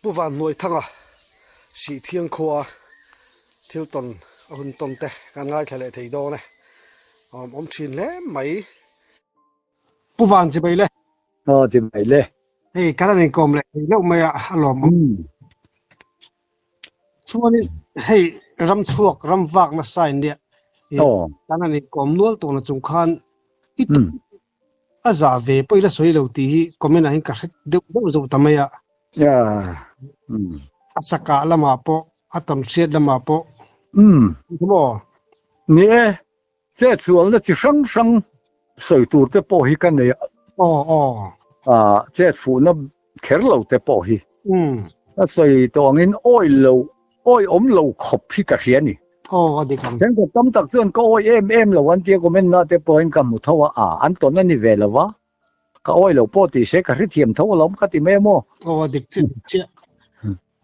Pu Vanhnuaithanga Sihthiang khua thil tawn a hun tawn te kan ngaithla leh thei dawn e. Awm awm thin hle mai. Pu Van chibai le. Aw chibai le. Hei kan han inkawm leh thei deuh mai a, a lawmawm. Chuanin hei ram chhuak ram vak nasa in nia. Kan han inkawm nual tawhna chung khan i A zah ve pawh ila sawi lo tih hi comment ah hian ka hre deuh deuh zo ta mai a. A sakah lamah pawh, a tawnhriat lamah pawh. Maw? Ni e, chetsualna chi hrang hrang sawi tur te pawh hi ka nei a. Aw aw. Chetfuhna kher lo te pawh hi. A sawi tawh angin awi lo, awi awm lo khawp hi ka hria a ni. Aw, a dik ang. Thenkhat tam tak chuan ka awi em em lo an tia comment na te pawhin ka hmu tho a, a an tawn a ni ve lo va, ka awi lo pawh tih se ka hrethiam tho alawm ka ti mai a maw? Aw, a dik chiah chiah.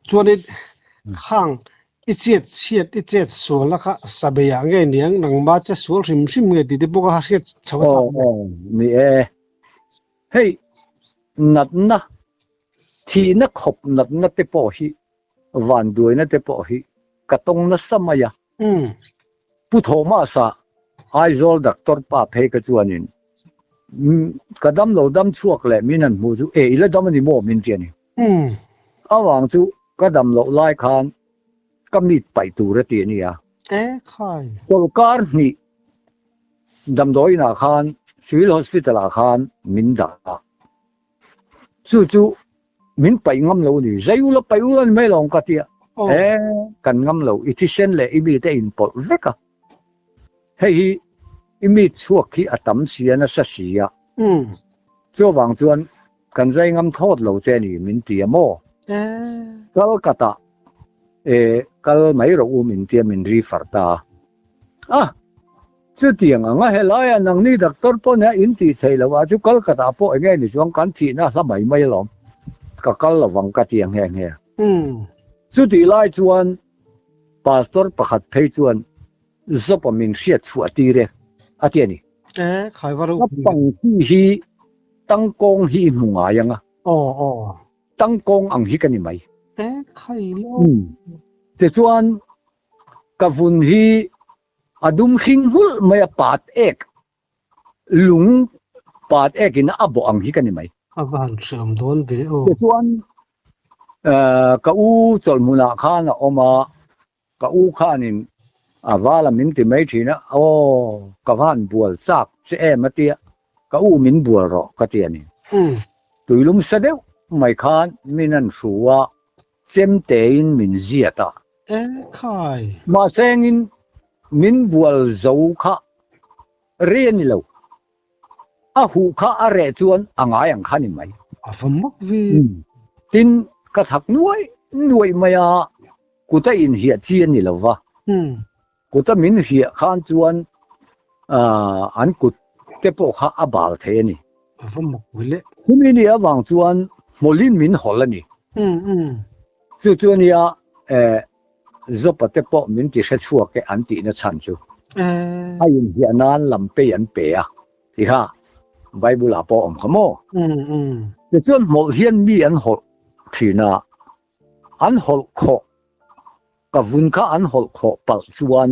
Chuanin khang i chet chhiat i chet sualna kha sabeiah nge niang nangma che sual hrim hrim nge tih te pawh kha hriat chho a chak. Aw, aw, ni e. Hei, natna, thihna khawp natna te pawh hi, vanduaina te pawh hi ka tawng nasa mai a. Pu Thomas-a Aizawl doctor pa phei ka chuanin, Ka dam lo dam chhuak leh min han hmuh chu, e i la dam a ni maw? min ti a ni. Avang chu ka dam loh lai khan ka meet paih tur a ti a nia. Tawlkar hnih Damdawi inah khan Civil Hospital ah khan min dah a, chu chu min paih ngam lo a ni, zai ula paih ula ni mai lo ang ka ti a, e kan ngam lo, i thisen leh i mite inpawlh vek a, hei hi i mi chhuak hi a tam si a nasa si a, chuvang chuan kan zai ngam thawt lo che a ni min ti a maw? Calcutta e kal mai rawh u min ti a min refer ta a. A, chutiang anga helaia nangni doctor pawh nia in tih theih loh ah chu Calcutta pawh enge ni chuang kan thihna hla mai mai alawm, ka kal lovang ka ti a nghe nghe. Chutih lai chuan pastor pakhat phei chuan Zopa min hriat chhuah tir e a ti a ni. Ka pangti hi tangkawng hi i hmu ngai ang a. Tangkawng ang hi ka ni mai. Tichuan Ka vun hi a dum hring nghulh mai a, pat ek, lung pat ek in a bawh ang hi ka ni mai. A va han hreawm dawn ve aw. Tichuan ka u chawlhmunah khan a awm a, ka u khanin a vala min ti mai thin a, aw ka va han bual chak che em a tia, ka u min bual rawh ka ti a ni. Tuilum sa deuh mai khan min han hru a, Chemtein min ziat a. E khai. Mahse engin min bual zo kha rei a ni lo. A huh kha a reh chuan a ngai ang kha ni mai. A va mak ve. Tin, ka thak nuai nuai mai a, kut a inhiah chi a ni lo va. Kut a min hiah khan chuan an kut te pawh kha a bal thei a ni. A va mak ve le. Chumi ni avang chuan hmawlhin min hawlh a ni. Chu chu a nia Zopa te pawh min ti hre chhuak e an tihna chhan chu. A inhiah nan lam pei an pe a ti kha Bible ah pawh a awm kha maw? Tichuan hmawlh hian mi an hawlh thin a, an hawlh khawh Ka vun kha an hawlh khawh palh chuan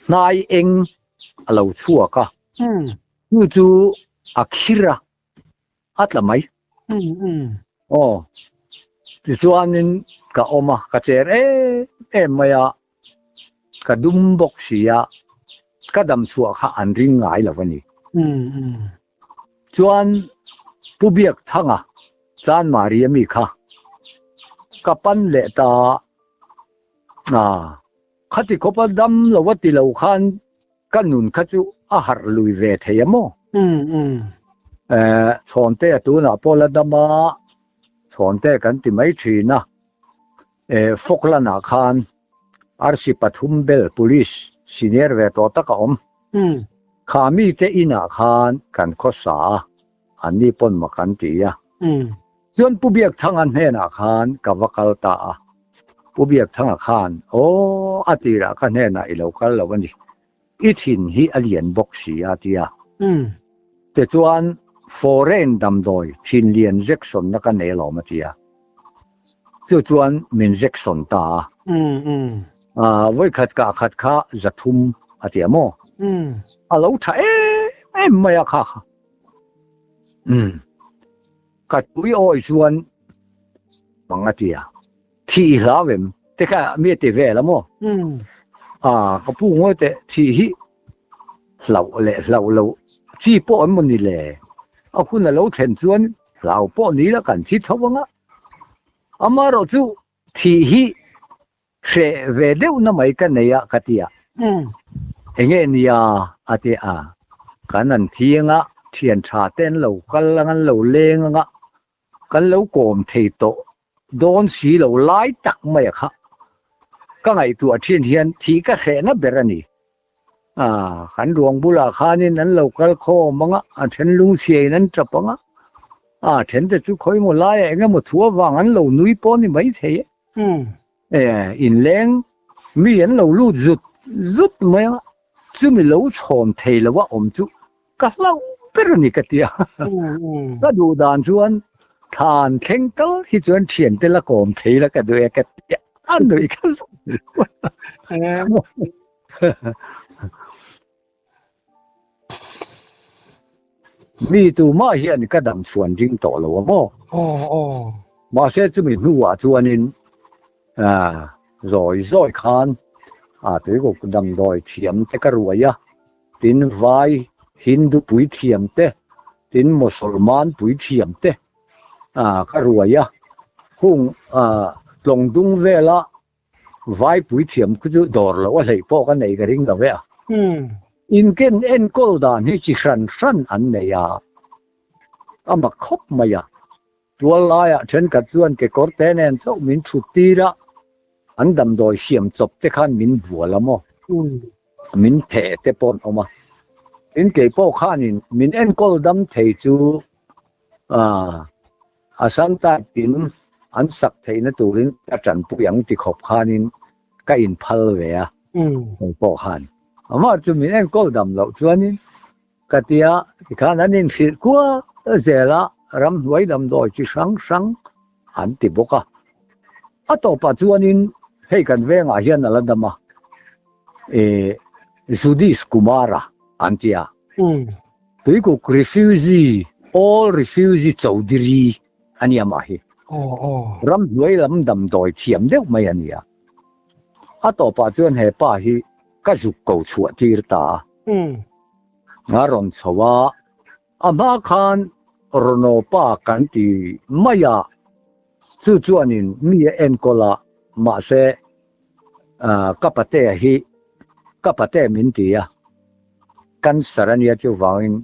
hnai eng a lo chhuak a, chu chu a khir a, a tla mai. Aw, tichuanin ka awm a, ka cher em em mai a, ka dum bawk si a, ka dam chhuah kha an ring ngai lo a ni. Chuan Pu Biakthanga Chanmari ami kha ka pan leh ta a, khati khawpa dam lo a ti lo khan ka nun kha chu a harh lui ve thei a maw? Chhawnte a tunah pawh la dam a, Chhawnte kan ti mai thin a, Falkland-ah khan Arsi pathum bel police senior ve tawh tak a awm. Kha mite inah khan kan khawsa a, anni pawn mak an ti a. Chuan Pu Biakthanga hnenah khan ka va kal ta a. Pu Biakthanga khan, Aw, a tirah ka hnenah i lo kal lo a ni. I thin hi a lian bawk si a ti a. Tichuan foreign damdawi thin lian Jackson-na ka nei alawm a ti a. Chu chuan min injection ta a. Vawi khat kah khat kha 300 a ti a maw? A lo tha em em mai a kha kha. Ka tui awi chuan mang a ti a. Thih i hlau em? Te kha mi a ti vel a maw? A, ka pu ngawi teh, thih hi hlauh leh hlauh loh chi pawh an maw ni le? A hun a lo thlen chuan hlau pawh ni la kan thi tho ang a. Amaherawh chu thih hi hreh ve deuh na mai ka nei a ka ti a. Enge nia a ti a. Kan an thi anga thian tha te an lo kal anga an lo leng anga kan lo kawm thei tawh dawn si lo lai tak mai a kha. Ka ngaihtuah thin hian thih ka hrehna ber a ni. A, kan ruang bulah khanin an lo kal khawm ang a, a then lungchhiain an tap ang a, a then te chu khawi maw laiah eng emaw thu avang an lo nui pawh a ni maithei e. E, inleng mi an lo lut zut zut mai a, chumi lo chhawn thei lo a awm chu ka hlauh ber a ni ka ti a. Ka duh dan chuan thlan thleng tal hi chuan thiante la kawm thei la ka duh e ka ti a, a nuih kha zawk. Mi tumah hian ka dam chhuan ding tawh lo a maw? Mahse chumi hnuah chuanin zawi zawi khan tuikuk damdawi thiam te ka ruai a, tin vai Hindu pui thiam te, tin Mosolman pui thiam te ka ruai a, hung tlawng dung vela Vai puithiam khu chu dawr loh a hleih pawh ka nei ka ring lo ve a. Inken enkawl dan hi chi hran hran an nei a, a mak khawp mai a. Tual laiah thenkhat chuan kekawr te nen chauh min thut tir a, an damdawi siam chawp te khan min bual a maw? Min theh te pawh an awm a. Tin kei pawh khanin min enkawl dam thei chu Assam type in an sak theihna turin ka tanpui ang ti khawp khanin ka inphal ve a, kei pawh khan. Amah chu min enkawl dam loh chuanin ka ti a, tikhan an inhrilh kual zel a, ramhnuai damdawi chi hrang hrang an ti bawk a. A tawpah chuanin hei kan vengah hian a la dam a, eh Judis Kumara an ti a. Tuikuk refugee, all refugee Chaudhary a nia mah hi. Ramhnuai lam damdawi thiam deuh mai a nia. A tawpah chuan he pa hi ka zuk ko chhuah tir ta a. A rawn chho a, a hma khan Rawnaw pa kan ti mai a, chu chuanin mi a enkawl a, mahse ka patea hi ka pate min ti a, cancer a nia chuvangin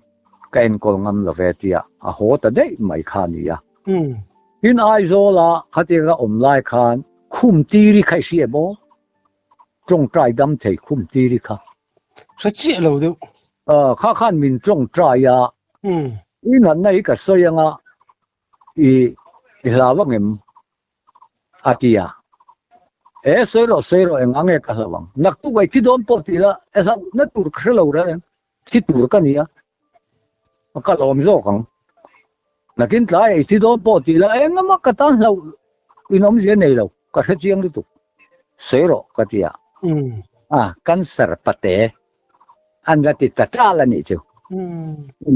ka enkawl ngam lo ve tia a haw ta daih mai kha a ni a. Tin Aizawla khatia ka awm lai khan khum tiri kha i hria maw? Tawngtai dam thei khum tiri kha. Hre chiah lo deuh. Kha khan min tawngtai a, i natna hi ka sawi anga i hlau angem? A ti a. E, sawi rawh, sawi rawh, eng ang nge ka hlauh ang? Naktuk ai thi dawn pawh ti ila, e hlauh na tur ka hre lo reng em? Thi tur ka ni a, ka lawm zawk ang. Nakin tlai ei thi dawn pawh ti ila, eng emaw ka tan hlauh in awmzia nei lo, ka hre chiang lutuk. Sawi rawh, ka ti a. A, cancer pate an la ti ta tal a nih chu.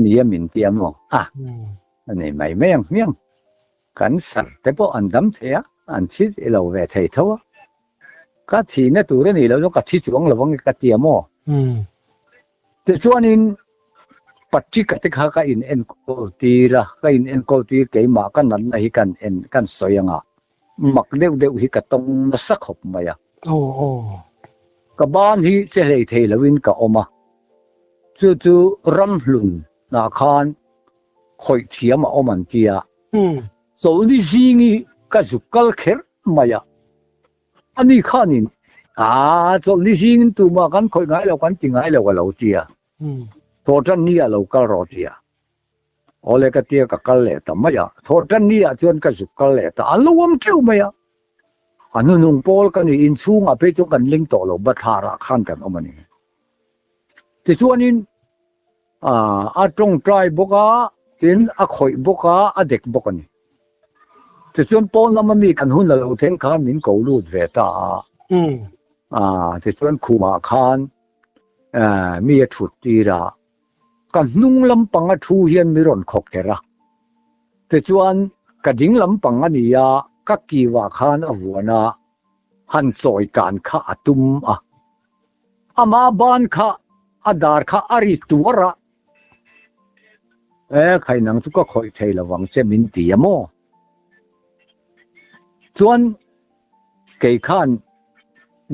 Ni a min ti a maw? A, a nei mai mai ang hmiang. Kan sar te pawh an dam thei a, an thi lo ve thei tho a. Ka thihna tur a nih loh chuan ka thi chuang lo ang ka ti a maw? Tichuanin Patrika te kha ka in enkawl tir a, ka in enkawl tir keimah ka natna hi kan en kan sawi ang a, mak deuh deuh hi ka tawng nasa khawp mai a. Ka ban hi che hlei thei loin ka awm a, chu chu ramhlun ah khan khawih thiam a awm an ti a. Chawlhni zingi ka zuk kal kher mai a. Ani khanin, Aa, chawlhni zingin tumah kan khawih ngai lo, kan ti ngai lo a lo ti a. Thawhtanni ah lo kal rawh a ti a. Awle ka tia ka kal leh ta mai a. Thawhtanni ah chuan ka zuk kal leh ta. An lo awm teuh mai a. A hnuhnung pawl ka ni, inchhungah phei chuan kan ling tawh lo, bathlarah khan kan awm a ni. Tichuanin A tawngtai bawk a, tin a khawih bawk a, a dek bawk a ni. Tichuan pawn lama mi kan hun a lo thleng khan min ko lut ve ta a. Tichuan khumah khan mi a thut tir a, ka hnung lampang a thu hian mi rawn khawk kher a. Tichuan ka ding lampang a ni a, ka kiuah khan a vuan a, han chawi kan kha a tum a. Amah ban kha a dar kha a ri tuar a, E, khai nang chu ka khawih thei lo vang che min ti a maw? Chuan kei khan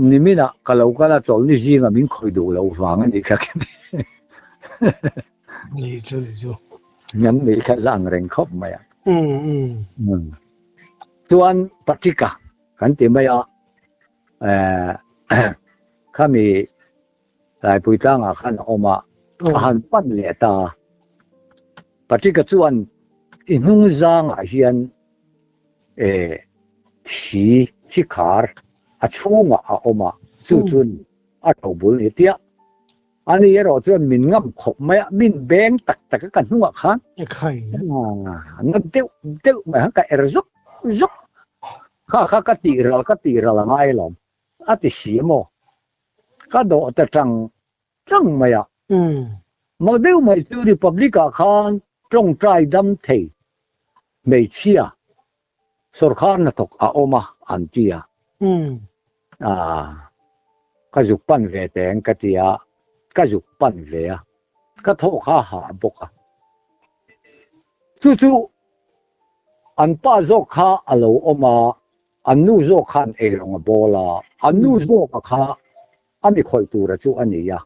niminah ka lo kal a chawlhni zinga min khawih duh loh vang a nih kha ka ti. Ni chu ni chu. Nan nih kha la ang reng khawp mai a. Chuan Patrick-a kan ti mai a, khami Laipui tlangah khan a awm a, a han pan leh ta. Patrick-a chuan i hnung zangah hian thi thi khar a chhungah a awm a, chu chuan a tho bul ni tia. Ani erawh chuan min ngam khawp mai a, min beng tak tak a ka hnungah khan. Na deuh deuh mai khan ka er zawk zawk. Kha kha ka tih ral ka tih ral a ngai alawm. A ti si maw? Ka dawh ta tang tang mai a. Mak deuh mai chu Republic-ah khan tawngtai dam thei hmeichhia sawrkar hnathawk a awm a an ti a. Ka zuk pan ve teng ka ti a, ka zuk pan ve a, ka thawk kha a hah bawk a. Chu chu an pa zawk kha a lo awm a, An nu zawk khan eirawng a bawl a, an nu zawka kha a mi khawih tura chu a ni a.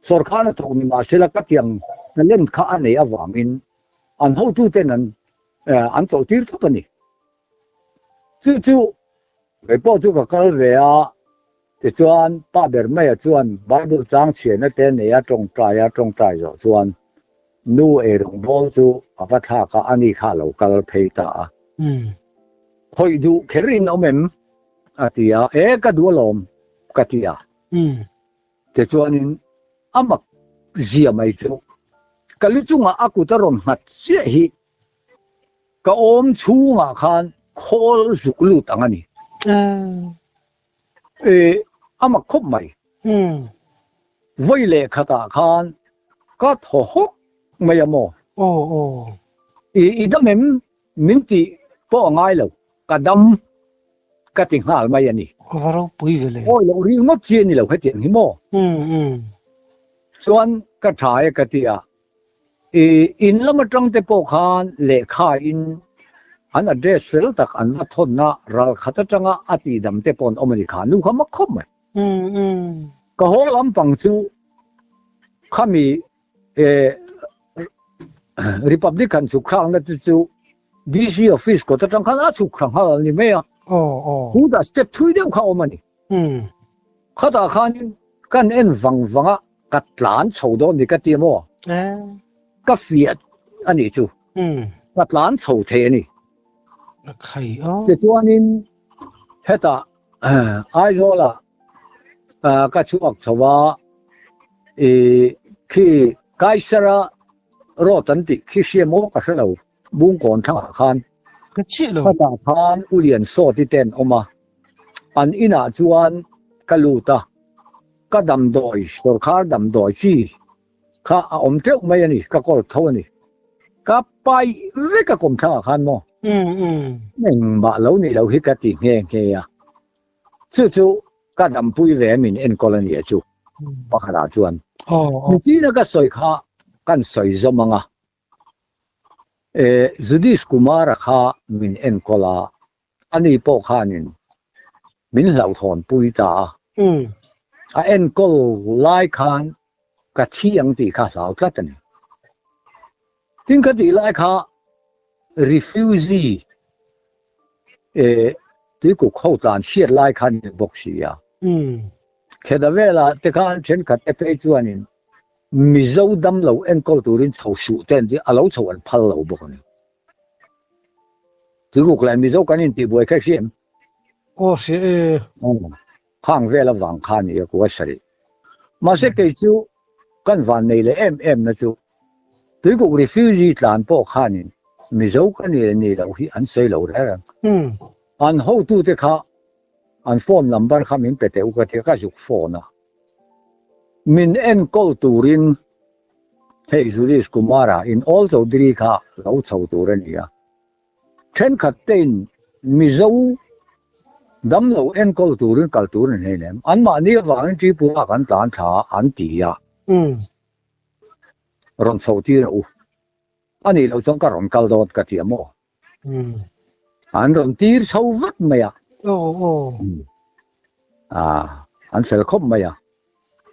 Sawrkar a thawk ni mahsela ka tiang talent kha a nei avangin an hotuten an an chawlhtir thlap a ni. Chu chu kei pawh chu ka kal ve a, tichuan pa ber maia chuan Bible chang chhiarna te nei a tawngtai a tawngtai zawh chuan nu eirawng bawl chu a va thlak a, ani kha a lo kal phei ta a. Khawih duh kher in awm em? a ti a, E ka duh alawm ka ti a. Tichuanin a mak zia mai chu ka lu chungah a kut a rawn nghat chiah hi ka awm chhungah khan khawl zuk lut ang a ni. E a mak khawp mai. Vawi leh khatah khan ka thaw hawk mai a maw? I dam em? Min tih pawh a ngai lo, ka dam ka ti nghal mai a ni. Ka va ropui ve le. Awi loh ringawt chi a ni lo hetiang hi maw? Chuan ka tha e ka ti a, i in lam atang te pawh khan lehkha in an address fel tak an va thawn a, ral khat atanga a tihdam te pawh an awm a ni kha, nu kha mak khawp mai. Ka haw lampang chu khami Republican chhuk thlakna te chu DC office kawt atang khan a chhuk thla nghal a ni mai a. Chutah step thui deuh kha a awm a ni. Khatah khanin kan en vang vang a, ka tlan chho dawn ni ka ti maw? Ka fiah a nih chu. Ka tlan chho thei a ni. Tichuanin hetah Aizawlah ka chhuak chho a, i khi Kaisara road an tih khi hria maw ka hre lo, Bungkawn thlangah khan. Ka chiah lo. Khatah khan U Lian Sawti te an awm a, an inah chuan ka lut a, ka damdawi, sawrkhar damdawi chi kha a awm teuh mai a ni, ka kawl tho a ni. Ka pai vek a kawmthlangah khan maw? Engmah lo nih loh hi ka ti nghe nghe a. Chu chu ka dampui ve min enkawl a nia chu pakhatah chuan. Nichina ka sawi kha kan sawi zawm ang a. Judish Kumara kha min enkawl a, ani pawh khanin min hlauhthawnpui ta a. A enkawl lai khan ka thi ang tih kha hlau tlat a ni. Tin ka tih lai kha refugee tuikuk ho tlan hriat lai khan ni bawk si a. Kheda velah te khan thenkhat te phei chuanin Mizo damlo enkawl turin chho suh te an ti a, lo chho an phal lo bawk a ni. Tuikuk leh Mizo kan intihbuai kha i hria em? Aw hria e. Khang vel avang kha a ni a ku a sawi. Mahse kei chu kan van nei leh em em na chu Tuikuk refugee tlan pawh khanin Mizo ka ni leh ni loh hi an sawi lo reng reng. An hotute kha an phone number kha min pe teh u ka ti a, ka zuk phone a. Min enkawl turin hei Julius Kumara in All Chaudhary kha lo chho tur a ni a. Thenkhat tein Mizo damlo enkawl turin kal tur an hleinem. Anmahni avangin Tripura kan tlan thla an ti a. Rawn chho tir a u. A nih loh chuan ka rawn kal dawn ka ti a maw? An rawn tir chho vat mai a. An fel khawp mai a.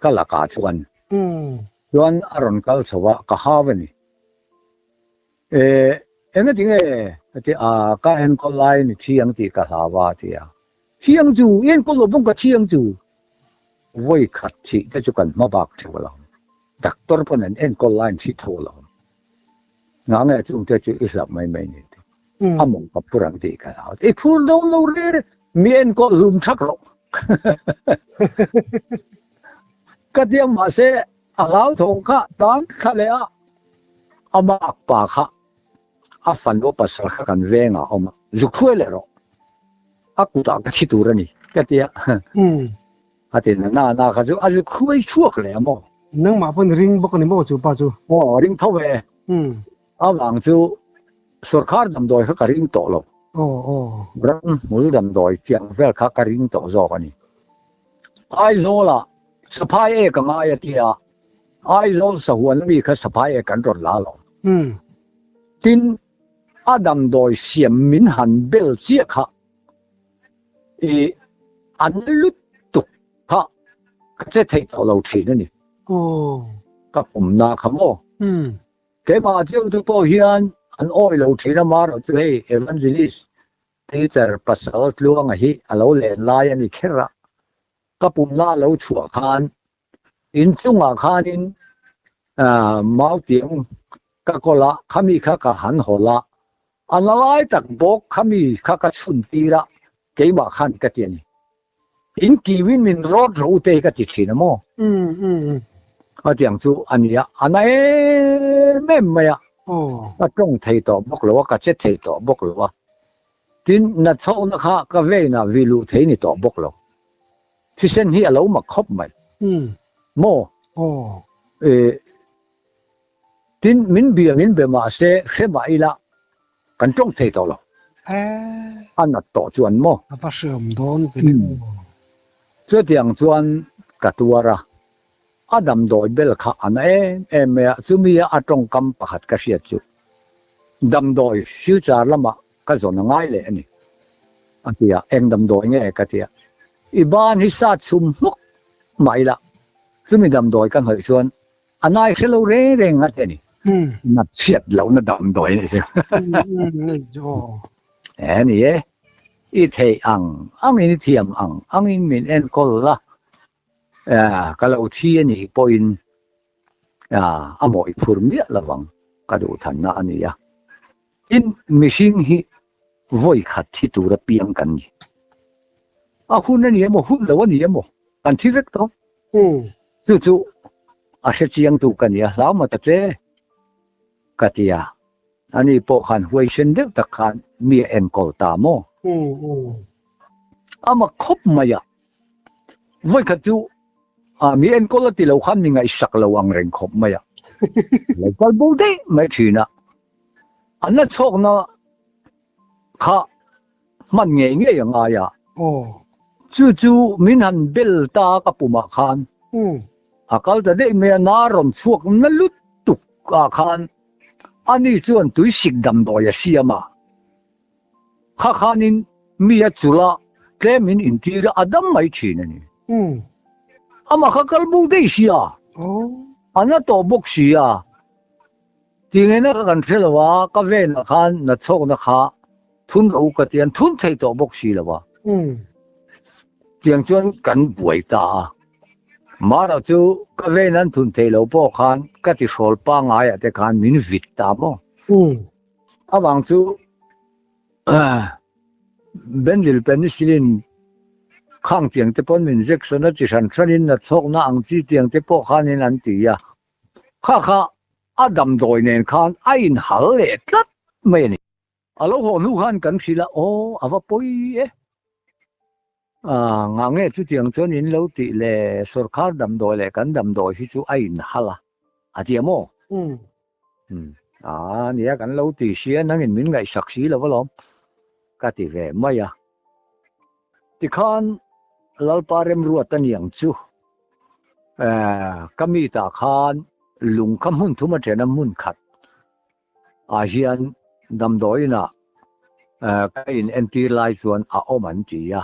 Ka lakah chuan. Chuan a rawn kal chho a, ka hau a ni. E, engati nge? A ti a, ka enkawl lai ni thi ang tih ka hlau a, a ti a. Thi ang chu, i enkawl lo bawk ka thi ang chu. Vawi khat thih te chu kan hma bak theuh a lo. Doctor pawn an enkawl lai an thi tho a lo. Nga nge chung te chu i hlauh mai mai ni ti. A mawng ka phur ang tih ka hlau. I phur dawn lo re, mi enkawl hlum thak rawh. Ka ti a, mahse A hlauthawng kha tan thla leh a, a mak pa kha a fanu pasal kha kan vengah a awm a, zuk hruai leh rawh, a kutah ka thi tur a ni ka ti a, a ti na na na kha chu a zuk hruai chhuak leh a maw? Nangmah pawn ring bawk a ni maw chu pa chu? Aw, ring tho e. Avang chu sawrkar damdawi kha ka ring tawh lo. Ram hmul damdawi tiang vel kha ka ring tawh zawk a ni. Aizawlah Saphai ek a ngai a tia, Aizawl sahuan ami kha saphai ek an rawn la lo. Tin, a damdawi siam min han bel chiah kha i an lutuk kha ka che thei tawh lo thin a ni. Ka pumna kha maw? Keimah chiang chu pawh hian an awi lo thin a, marawh chu hei Evangelist Teacher pasal Tluanga hi a lo len lai a ni kher a, ka pumna a lo chhuah khan inchungah khanin mautiang ka kawl a, khami kha ka han hawl a, a la lai tak bawk khami kha ka chhun tir a, keimah khan ka ti a ni. In kiuin min rawt rawh u te hi ka ti thin a maw? A tiang chu a ni a, a na em em mai a, ka tawng thei tawh bawk lo a, ka che thei tawh bawk lo a, tin na chhohna kha ka vein ah vi luh thei ni tawh bawk lo. Thisen hi a lo mak khawp mai maw? Tin min bia min be mah se hre mah ila Kan tawng thei tawh lo. A nat tawh chuan maw? A va hreawm dawn ve le aw. Chutiang chuan ka tuar a, a damdawi bel kha a na em em mai a, chumi a a tawngkam pakhat ka hriat chu damdawi silchar lamah ka zawn a ngai leh a ni a ti a, eng damdawi nge ka ti a, i ban hi sat chhum hmawk mah ila chumi damdawi ka hnawih chuan A nai hre lo reng reng ngat a ni. Nat chhiat lohna damdawi a ni chu. E ni e, i theih ang angin i thiam ang angin min enkawl la, ka lo thi a nih pawhin a mawih phur miah lovang ka duhthanna a ni a. Tin, mihring hi vawi khat thi tura piang kan ni. A hun a ni emaw, hun lo a ni emaw, kan thi vek tawh. Chu chu a hre chiangtu ka ni a, hlau ma ta che ka ti a. Ani pawh khan huaisen deuh tak khan mi a enkawl ta maw? A mak khawp mai a, vawi khat chu mi enkawl a ti lo khan mi ngaihsak lo ang reng khawp mai a, lo kal bo daih mai thin a. An la chhawkna kha hman ngei ngei a ngai a. Chu chu min han bel ta ka pumah khan a kal ta daih mai a, na rawn chhuak na lutuk ah khan ani chuan tuisik damdawi a siam a, kha khanin mi a chulh a, tlem in intir a, a dam mai thin a ni. Amah kha kal bo daih sia, a na tawh bawk si a. Ti ngeina kha kan hre lo a, ka venah khan na chhawkna kha thun rawh u ka ti, an thun thei tawh bawk si lo a. Tiang chuan kan buai ta a. Mara chu ka ven an thun thei lo pawh khan ka ti hrawl pangaiah te khan min vit ta maw. Avang chu Benzyl penicillin khang tiang te pawn min injection a chi hran hranin na chhawkna ang chi tiang te pawh khanin an ti a. Kha kha a damdawi nen khan a inhal leh tlat mai a ni. A lo haw hnu khan kan hrilh a, Aw, a va pawi e. Ngah nge chutiang chuan in lo tih le, sawrkar damdawi leh kan damdawi hi chu a inhal a, a ti a maw? A nia, kan lo ti sia, nangin min ngaihsak si lo alawm, ka ti ve mai a. Tikhan Lalpa remruat a niang chu, ka mi tah khan lung kha hmun thum a then a, hmun khat ah hian damdawiin ah ka in entir lai chuan a awm an ti a.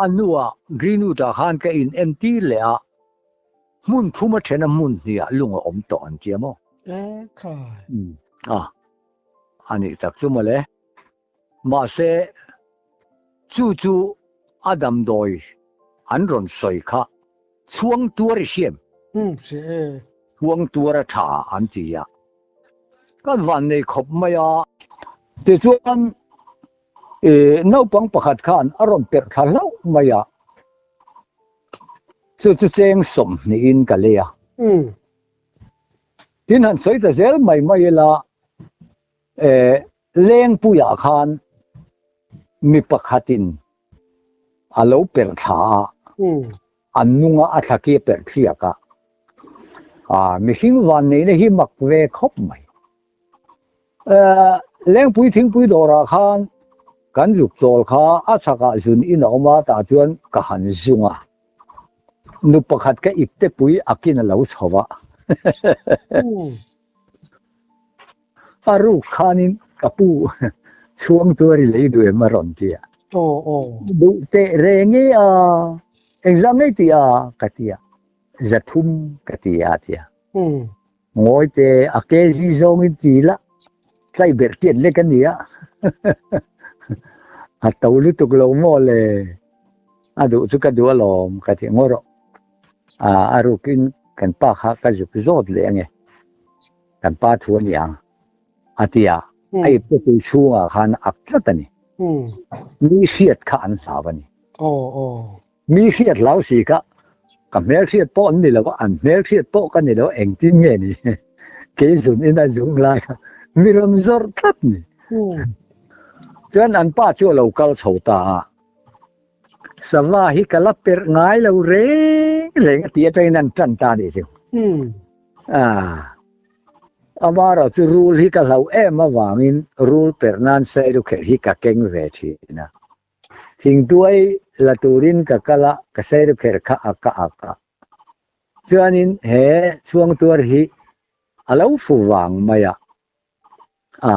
A hnuah Greenwood ah khan ka in entir leh a, hmun thum a then a hmun hnih ah lung a awm tawh an ti a maw? A, a nih tak chu mawle. Mahse, chu chu a damdawi an rawn sawi kha chhuang tuar i hriam. Hria e. Chhuang tuar a tha an ti a. Kan van nei khawp mai a. Tichuan, naupang pakhat khan a rawn perh thla hlauh mai a. Chu chu cheng sawmhnihin ka lei a. Tin han sawi ta zel mai mai ila, Lengpuiah khan mi pakhatin a lo perh thla a, an nunga a thla ki a perh thliak a. Mihring vanneihna hi mak ve khawp mai. Lengpui thingpui dawrah khan kan zuk chawl kha a chhakah zun in a awm a, tah chuan ka han zung a. Nu pakhat ka ipte pui akin a lo chho a. A ruk khanin ka pu chhuang tuar i lei duh em a rawn ti a. Aw aw. Duh teh reng e a, engzah ngei ti a ka ti a, zathum ka ti a ti a. Ngawi te a kg zawngin ti la, tlai berh tiat lek a ni a. A to lutuk lo maw le, a duh chu ka duh alawm ka ti ngaw rawh. A rukin kan pa kha ka zuk zawt leh ange. Kan pa thu a ni ang a ti a, a ipte tui chhungah khan a ak tlat a ni. Mi hriat kha an hlau a ni. Mi hriat hlau si kha ka hmelhriat pawh an ni lo a, an hmelhriat pawh ka ni lo a, engtin nge ni? Kei zun in a zung lai kha mi rawn zawrh tlat ni. Chuan an pa chu a lo kal chho ta a, Sava hi ka la perh ngai lo reng reng a tih atangin an tan ta a nih chu. Amara chu rul hi ka hlauh em avangin rul perh nan sairu kherh hi ka keng ve thin a. Thingtuai la turin ka kal a, ka sairu kherh kha a ka ak a. Chuanin he chhuangtuar hi a lo fu vang mai a. A,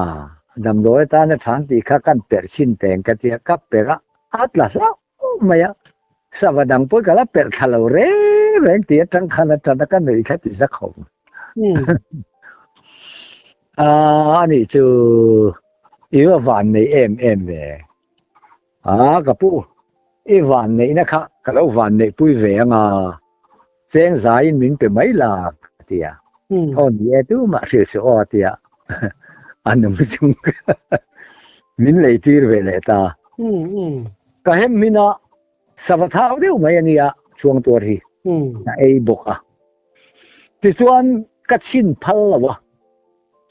damdawi atana than tih kha kan perh chhin peng ka tia, ka perh a, a tla hlauh mai a, sava dang pawh ka la perh thla lo reng reng tih atang khan a tan a ka nuih kha ti za khawp. A, anih chu i va van nei em em ve. A, ka pu, i van neihna kha ka lo van neihpui ve anga. Cheng zaiin min pe mai la ka ti a. Aw ni e tumah hrilh suh aw a ti a. A nung chung min lei tir ve leh ta. Ka hem hmin a, sava thau deuh mai a nia chhuang tuar hi ka ei bawk a. Tichuan ka chhin phal lo a,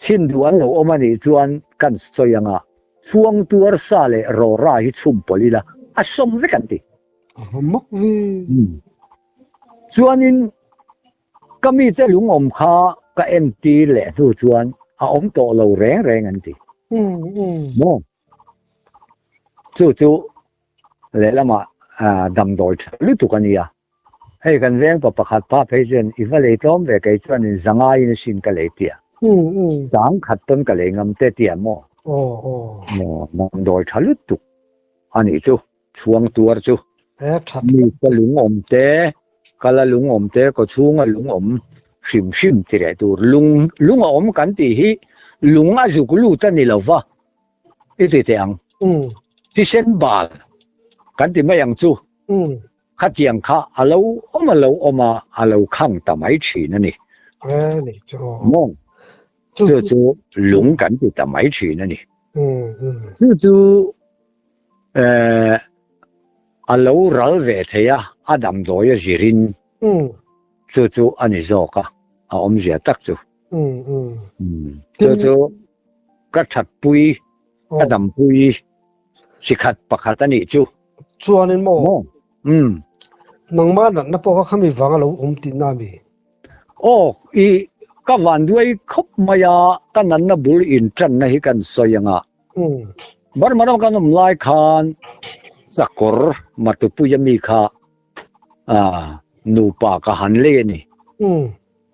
chhin duh an lo awm a nih chuan kan sawi ang a, chhuang tuar sa leh rawra hi chhum pawlh ila a sawm vek an ti. A va mak ve. Chuanin ka mite lungawm kha ka entir leh hnu chuan a awm tawh lo reng reng an ti. Maw? Chu chu lehlamah damdawi tha lutuk a nia. Hei kan veng pa pakhat pa phei chuan i va lei tlawm ve kei chuanin zangaiin a sin ka lei tia. Sang khat pawn ka lei ngam te tia maw? Damdawi tha lutuk a nih chu. Chhuang tuar chu mi ka lungawm te, ka la lungawm te, kaw chhunga lungawm hrim hrim ti leh tur. Lung lung a awm kan tih hi lung a zuk lut a ni lo va, i ti teh ang. Thisen bal kan ti mai ang chu. Khatiang kha a lo awm a lo awm a, a lo khang ta mai thin a ni. Maw? Chu chu lung kan ti ta mai thin a ni. Chu chu a lo ral ve thei a, a damdawi a zirin chu chu a ni zawk a, a awmzia tak chu. Chu chu. Ka thatpui, ka dampui chi khat pakhat a nih chu. Chuanin maw? Maw? Umm. Nangmah natna pawh kha khami vang a lo awm tihna a mi? Aw, i ka vanduai khawp mai a, ka natna bul inṭanna hi kan sawi ang a. Burma rama kan awm lai khan sakawr Matupuia mi kha nupa ka han lei a ni.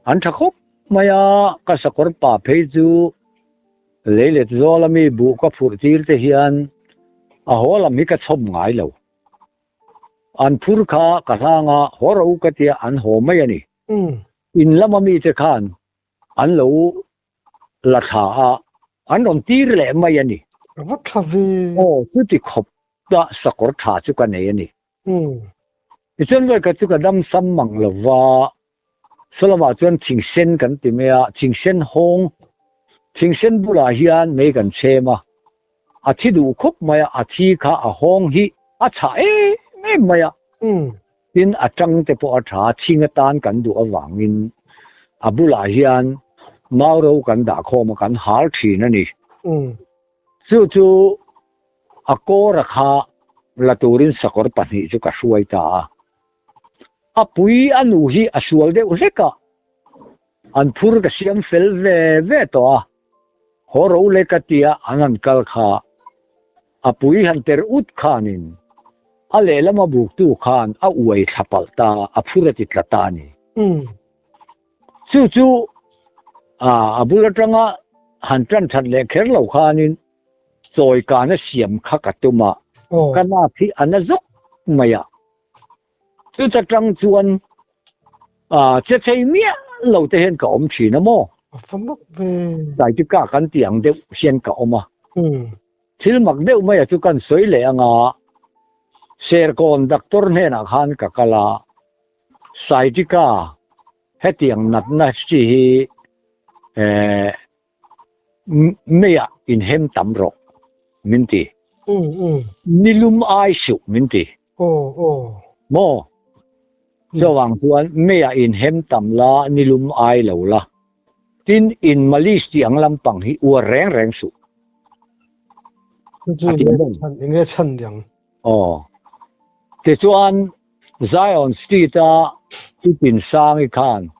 An ṭha khawp mai a, ka sakawr pa phei chu leilet zawla mi buh ka phurh tir te hian a haw lam hi ka chhawm ngai lo. An phur kha ka hlang a, haw ro ka tia an haw mai a ni. In lama mite khan an lo la thla a, an rawn tir leh mai a ni. A va tha ve. Aw, chuti khawp a sakawr tha chu ka nei a ni. Tichuan vawikhat chu ka dam sam mang lo va, sawlamah chuan thingsen kan ti mai a, thingsen hawng, thingsen bulah hian mei kan chhem a, a thi duh khawp mai a, a thi kha a hawng hi a chhah em em mai a. Tin, a tang te pawh a tha, thing atan kan duh avangin a bulah hian mauro kan dah khawm a, kan hal thin a ni. Chu chu a kawra kha la turin sakawr pahnih chu ka hruai ta a. A pui a nu hi a sual deuh hlek a, an phur ka siam fel ve ve tawh a, haw ro le ka tia an han kal kha a pui han ter ut khanin a lehlam a buktu khan a uai thla palh ta, a phur a ti tla ta a ni. Chu chu a bul atanga han tan that leh kher lo khanin chawi kana siam kha ka tum a, ka nak hi a na zawk mai a. Chuta tang chuan che thei miah lo te hian ka awm thin a maw? Tlai chu ka kan tih ang deuh hian ka awm a. Thil mak deuh mai a chu kan sawi leh ang a, Serkawn doctor hnenah khan ka kal a, Sciatica hetiang natna chi hi meiah inhem tam rawh min ti. Nilum ai suh min ti. Maw? Chuvang chuan meiah inhem tam la, nilum ai lo la. Tin, in malis tih ang lampang hi uar reng reng suh. A ti ang. Enge chhan diang? Aw. Tichuan, Zion Street-a i Tinsangi khan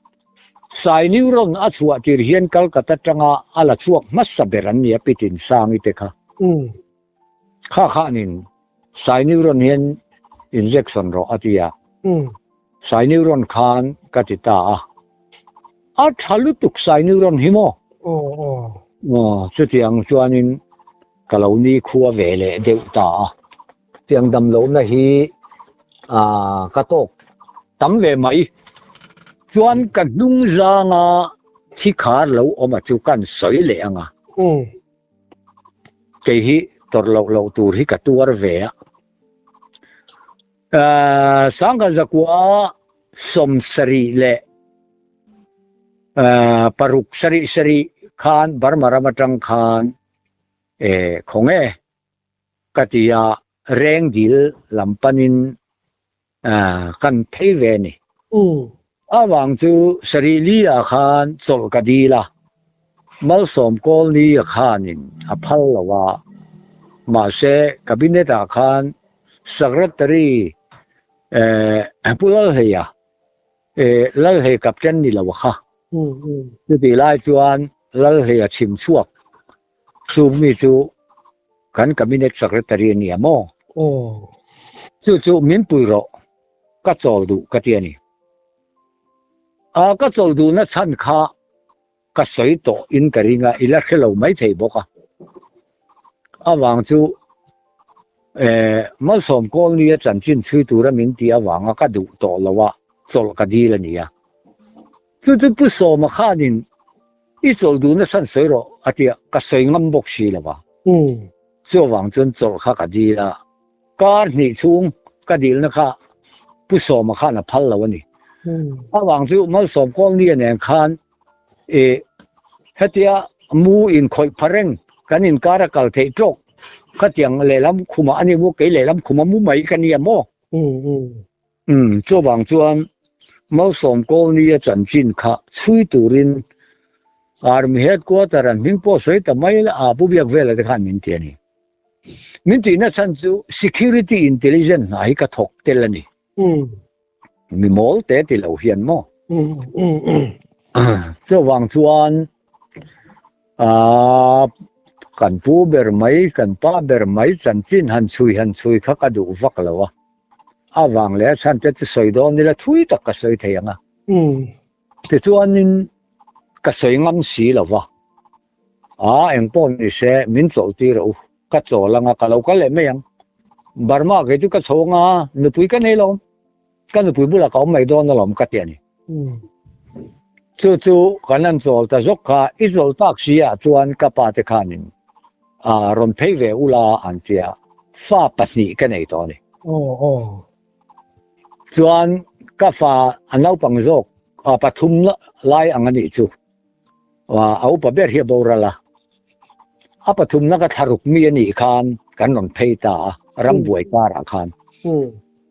Sai Neuron a chhuah tir hian Calcutta atanga a la chhuak hmasa ber an ni a Pi Tinsangi te kha. Kha khanin Sai Neuron hian injection rawh a ti a. Sai Neuron khan ka ti ta a. A tha lutuk Sai Neuron hi maw? Aw, chutiang chuanin ka lo nikhua ve leh deuh ta a. Tiang dam lohna hi ka tawk tam ve mai. Chuan ka hnung zanga thi khar lo awm a chu kan sawi leh ang a. Kei hi tawrh loh loh tur hi ka tuar ve a. Sangha zakua 76 leh paruk sarih sarih khan Burma ram atang khan khawnge ka ti a, Rengdil lam panin kan phei ve a ni. Avang chu sarih li ah khan chawlh ka dil a, Malsawm Kawlni a khanin a phal lo a, mahse Cabinet ah khan Secretary Pu Lalhleia, Lalhlei Captain ni lo a kha. Chutih lai chuan Lalhleia chhim chhuak Chung mi chu kan Cabinet Secretary a nia maw? Chu chu min pui rawh, ka chawl duh ka ti a ni. A ka chawl duhna chhan kha ka sawi tawh in ka ring a, i la hre lo maithei bawk a. Avang chu Malsawm Kawlnia chanchin chhui tura min tih avanga ka duh tawh lo a, chawlh ka dil a ni a. Chu chu Pu Sawma khanin i chawlh duhna chhan sawi rawh a ti a, ka sawi ngam bawk si lo a. Chuvang chuan chawlh kha ka dil a, kar hnih chhung ka dilna kha Pu Sawma khan a phal lo a ni. Avang chu Malsawm Kawlnia nen khan i hetia mu inkhawih pha reng kan inkar a kal theih tawk khatiang lehlam khumah a ni mu, kei lehlam khuma mu mai ka nia maw? Umm, chuvang chuan Malsawm Kawlnia chanchin kha chhui turin Army headquarter an hming pawh sawi ta mai la, a pu biak vela te khan min ti a ni. Min tihna chhan chu security intelligence hna hi ka thawk tel a ni. Mi mawl te ti lo hian maw? Chuvang chuan kan pu ber mai, kan pa ber mai chanchin han chhui han chhui kha ka duh vak lo a. A vang leh a chhan te chu sawi dawn ila thui tak ka sawi thei ang a. Tichuanin ka sawi ngam si lo va, A, engpawh ni se, min chawlh tir a u, ka chawl anga ka lo kal leh mai ang. Burma kei chu ka chho anga nupui ka nei lo, ka nupui bulah ka awm mai dawn alawm ka ti a ni. Chu chu kan han chawl ta zawk kha, i chawl tak si ah chuan ka pa te khanin rawn phei ve ula an ti a, fa pahnih ka nei tawh a ni. Chuan ka fa a naupang zawk pathum lai ang a nih chu. A upa ber hi a boral a. A pathumna ka thlaruk mi a nih khan kan rawn phei ta a, rambuai karah khan.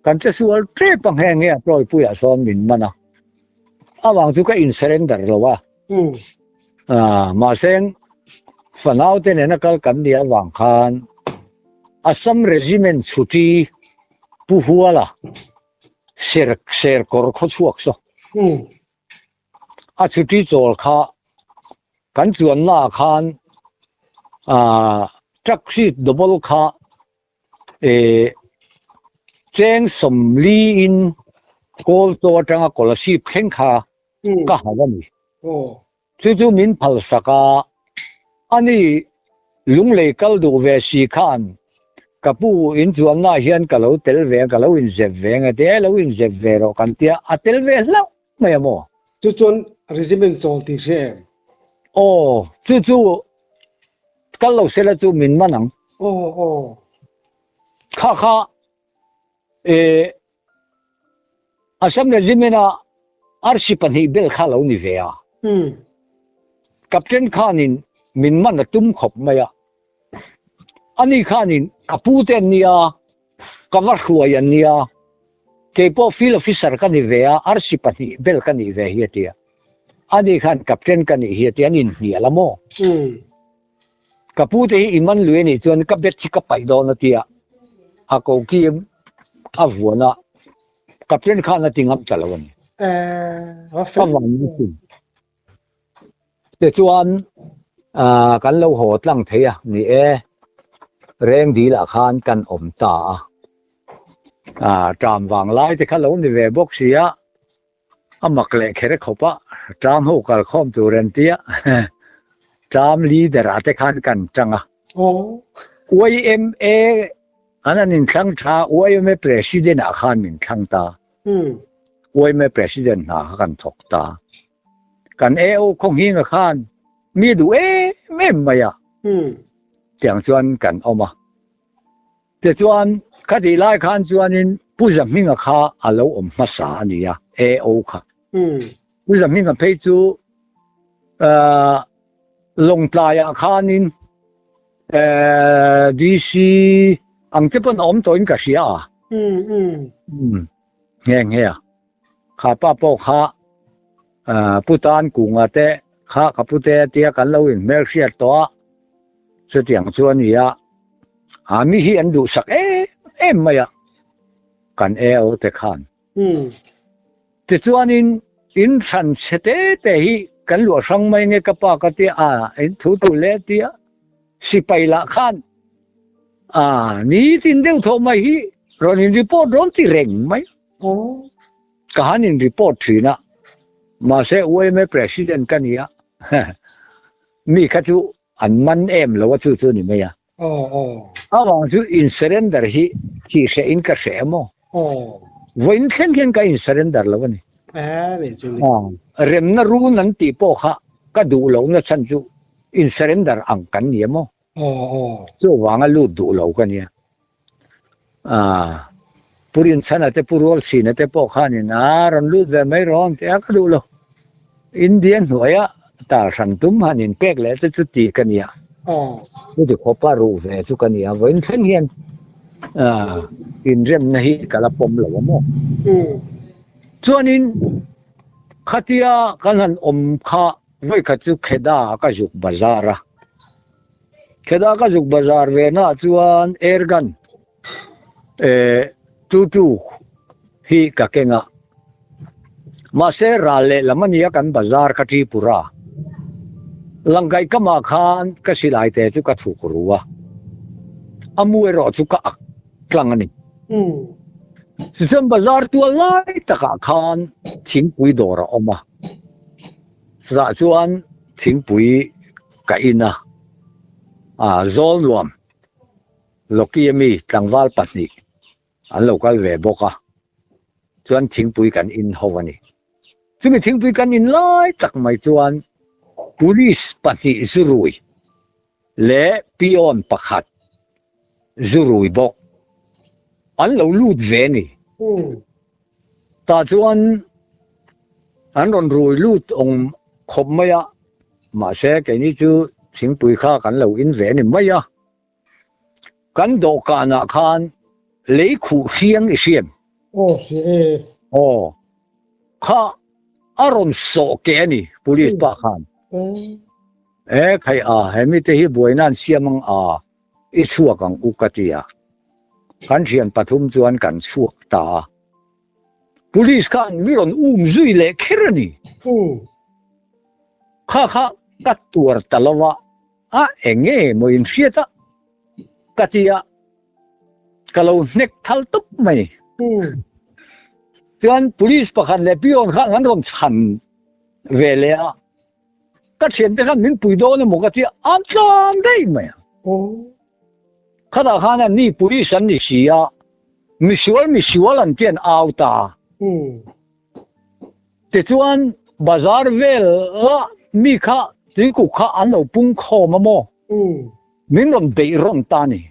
Kan che sual tep a nghe nghe a Tawipuiah sawn min man a. Avang chu ka in surrender lo a. Mahse fanaute nena kal kan nih avang khan Assam Regiment chhuti Pu Huala ser ser kawr khaw chhuak saw. A chhuti chawl kha kan chuanna ah khan taxi double kha cheng sawmli in kawl chaw atanga Kolasib thleng kha ka hauh a ni. Chu chu min phalsak a, ani lunglei kal duh ve si khan ka pu in chuanna hian ka lo tel ve a, ka lo inzep ve ang e ti a, lo inzep ve rawh kan tia, a tel ve hlauh mai a maw? Chu chuan regiment chawl tih hria em? Aw, chu chu kal lo sela chu min man ang. Aw, aw. Kha kha e Assam Regiment a arsi pahnih bel kha lo ni ve a. Captain khanin min man a tum khawp mai a. Ani khanin ka pu te an nia, ka va hruai an nia, keipawh field officer ka ni ve a, arsi pahnih bel ka nih ve hi a ti a. Ani khan captain ka nih hi a ti a, an inhnial a maw? Ka pu te hi i man lui a nih chuan ka bet hi ka paih dawn a ti a, a ko ki a vuan a, captain khan a ti ngam ta lo a ni. Ka van ni sin. Tichuan kan lo haw tlang thei a ni e, reng dil ah khan kan awm ta a, ṭam vang lai te kha lo ni ve bawk si a, A mak leh kher khawp a, ṭam ho kal khawm tur an tia, ṭam leader ah te khan kan ṭang a. YMA an an inthlang ṭha, YMA president ah khan min thlang ta. YMA president hna kha kan thawk ta. Kan AO khawnghing ah khan mi duh em em mai a, tiang chuan kan awm a. Tichuan, khatih lai khan chuanin Pu Zahminga kha a lo awm hmasa a ni a, AO kha. Pu Zahminga phei chu Lawngtlaiah khanin DC ang te pawn a awm tawhin ka hria a. Nghe nghe a. Kha pa pawh kha Pu Tan Kunga te kha ka pute a tia kan lo inhmelhriat tawh a, chutiang chu a ni a, a mi hi an duhsak em em mai a, kan AO te khan. Tichuanin in hran chhe te te hi kan luah hrang mai nge ka pa ka tia a, in thu tu le tia sipai lah khan a nitin deuh thaw mai hi rawn in report rawn ti reng mai. Ka han in report thin a, mahse YMA president ka ni a, mi kha chu an man em lo a chu chu ni mai a. Avang chu in surrender hi thih hreh in ka hreh emaw? Vawiin thleng hian ka in surrender lo a ni. Remna run an tih pawh kha ka duh lohna chhan chu in surrender ang kan ni emaw? Chuvanga lut duh lo ka nia. Pu Rinchhana te Pu Rualchhina te pawh khanin a rawn lut ve mai rawh an ti a, ka duh lo. India hnuaia tal hran tum han inpek leh te chu ti ka nia. Chuti khawpa ruh ve chu ka nia. Vawiin thleng hian inremna hi ka la pawm lo a maw? Chuanin khatia kan han awm kha. Vawikhat chu Kheda ka zuk bazar a. Kheda ka zuk bazar ve naah chuan airgun eh 22 hi ka keng a. Mahse ral lehlam a nia kan bazar kha Tripura. Langkaih kamah khan ka silai te chu ka chhuk ru a. A mu erawh chu ka ak tlang a ni. Tichuan bazar tual lai takah khan thingpui dawr a awm a. Chutah chuan thingpui ka in a, ah zawl nuam Loki ami tlangval pahnih an lo kal ve bawk a, chuan thingpui kan in ho a ni. Chumi thingpui kan in lai tak mai chuan Police pahnih zurui leh peon pakhat zurui bawk an lo lut ve a ni. Tah chuan an rawn rui lut awm khawp mai a, mahse keini chu thingpui kha kan lo in ve a ni mai a. Kan dawhkanah khan lei khuh hriang i hriam. Aw hria e. Aw kha a rawn sawh keh a ni police pa khan. E khai a he mite hi buaina an siam ang a i chhuak ang u ka ti a. Kan thian pathum chuan kan chhuak ta a. Police khan mi rawn um zui leh kher a ni. Kha kha ka tuar ta lo a. A eng nge maw in hriat a? Ka ti a, ka lo hnek thal tawp mai. Chuan police pakhat leh peon khan an rawn chhan ve leh a, ka thiante khan min pui dawn emaw ka ti a, an tlan daih mai a. Khatah khan an ni police an ni si a, misual misual an ti an au ta a. Tichuan bazar vel a mi kha tuikuk kha an lo pung khawm a maw? Min rawn beih rawn ta ni.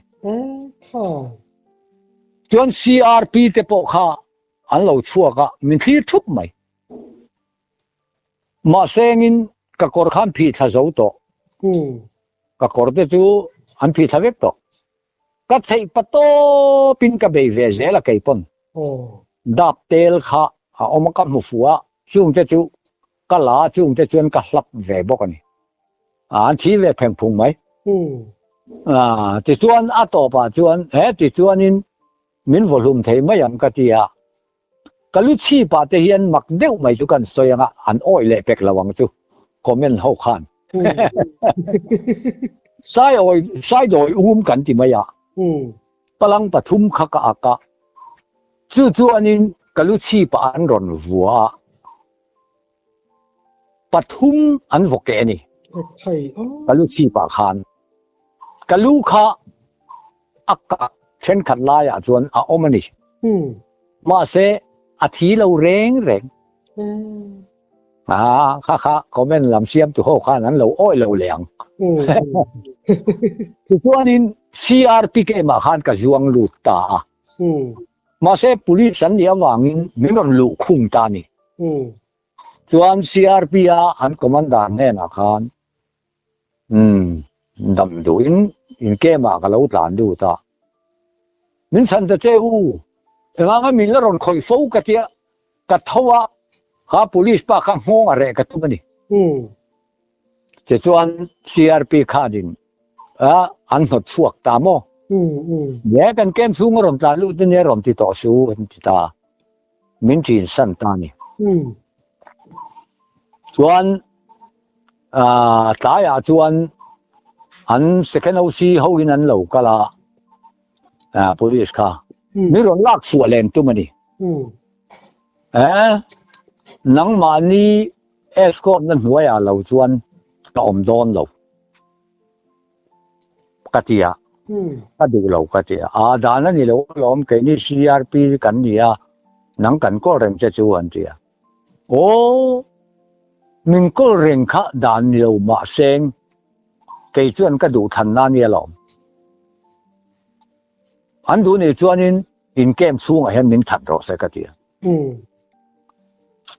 Chuan CRP te pawh kha an lo chhuak a, min thlir thup mai. Mahse engin ka kawr kha an phih thla zo tawh. Ka kawr te chu an phih thla vek tawh. Ka theih pa tawpin ka bei ve zel a kei pawn. Dap tel kha a awm a ka hmu fuh a, chungte chu ka la a chungte chuan ka hlap ve bawk a ni. An thi ve pheng phung mai. Tichuan a tawpah chuan he tichuanin min vawhlum thei mai ang ka ti a. Ka lu chhipah te hian mak deuh mai chu kan sawi ang a, an awih leh pek lo ang chu comment ho khan. Sai awi, sai dawi um kan ti mai a, palang pathum kha ka ak a, chu chuanin ka lu chhipah an rawn vua a, pathum an vaw keh a ni, ka lu chhipah khan. Ka lu kha a kak thenkhat laiah chuan a awm a ni. Mahse, a thi lo reng reng. A kha kha comment lam siamtu ho khan an lo awih lo leh ang. Tichuanin CRPK mah khan ka zuang lut ta a. Mahse, police an nih avangin min rawn luh khung ta a ni. Chuan CRP a an commander hnenah khan Umm, dam duhin inkemah ka lo tlan lut a. Min chhan ta che u, enganga min la rawn khawih fo ka tia, ka tho a, kha police pa kha nghawng a reh ka tum a ni. Tichuan CRP khanin a an hnawt chhuak ta maw? Nge kan kem chhung a rawn tlan lut ania rawn ti tawh su an ti ta. Min ṭin san ta a ni. Chuan tlaiah chuan an second OC hoin an lo kal a, police kha min rawn lak chhuah len tum a ni. Nangmahni escort na hnuaiah lo chuan ka awm dawn lo. Ka ti a, ka duh lo ka ti a, aa dan a ni lo alawm keini CRP kan ni a, nang kan kawl reng che chu an ti a, aw min kawl reng kha dan ni lo mahseng kei chuan ka duh than na nia lawm, an duh nih chuanin in camp chhungah hian min that rawh se ka ti a.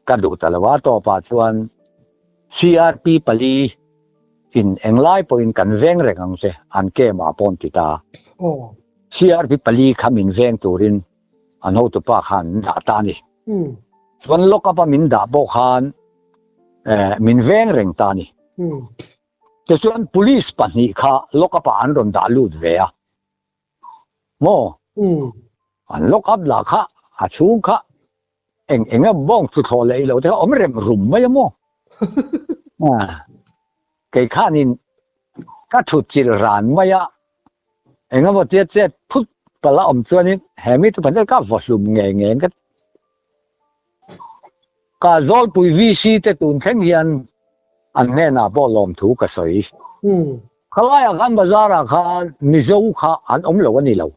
Ka duh ta lo a, tawpah chuan CRP pali in englai pawhin kan veng reng ang che, an camp ah pawh an ti ta. CRP pali kha min veng turin an hotupa khan min dah ta a ni. Chuan lock up a min dah pawh khan. Min veng reng ta a ni. Tichuan police pahnih kha lock up ah an rawn dah lut ve a. Maw? An lock up lah kha a chhung kha eng eng a bawng thu thlawh leh ilo te kha awm rem rum mai a maw? Kei khanin ka thut chilh ran mai a, eng emaw tia chet phut palh a awm chuanin he mi te pahnih ka vaw hlum ngei ngei ang ka ti. Ka Zawlpui VC te tun thleng hian an hnenah pawh lawmthu ka sawi. Khalaiah khan bazar ah khan Mizo kha an awm lo a ni lo.